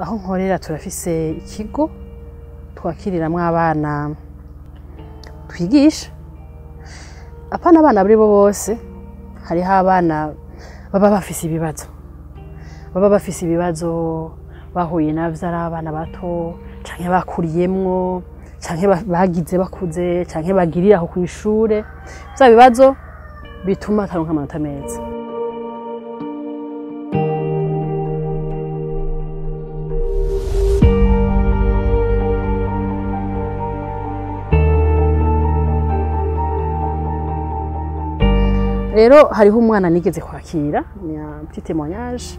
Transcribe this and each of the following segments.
Aho nkorera turafise ikigo twakiriramwo abana twigisha. Apana abana bari bo bose, hariho abana baba bafise ibibazo. Baba bafise ibibazo bahuye navyo ari abana bato, canke bakuriyemwo, canke bagize bakuze, canke bagirira aho kw'ishure. Vya bibazo bituma ataronka amanota meza. Rero hariho umwana nigeze kwakira, ni un petit témoignage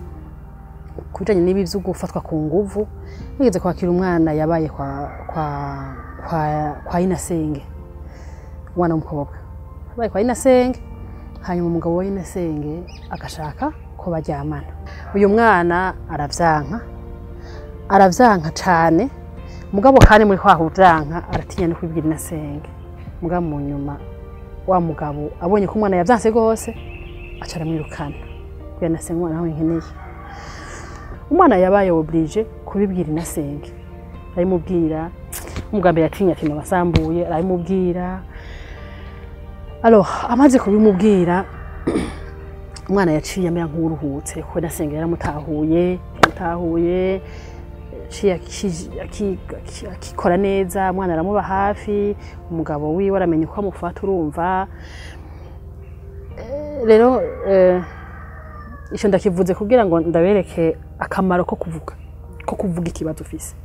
kubijanye n'ibi vyo gufatwa ku nguvu. Nigeze kwakira umwana yabaye kwa Inasenge, umwana w'umukobwa yabaye kwa Inasenge, hanyuma umugabo wa Inasenge agashaka ko baryamana. Uyu mwana aravyanka, aravyanka cane, mugabo kandi muri kwa kuvyanka aratinya no kubibwira Inasenge. Mugabo mu nyuma wa mugabo abonye ko umwana yavyanse gose, aca aramwirukana. Kubera Inasenge umwana ntawe nkeneye. Umwana yabaye oblige kubibwira Inasenge. Arabimubwira, umugabo yatinya ati nabasambuye, arabimubwira. Alors amaze kubimubwira, umwana yaciye amera nk'uruhutse, kuko Inasenge yaramutahuye, yamutahuye, yaciye akikora neza, umwana aramuba hafi, umugabo wiwe aramenya uko amufata, urumva. Rero ico ndakivuze kugira ngo ndabereke akamaro ko kuvuga, ko kuvuga ikibazo ufise.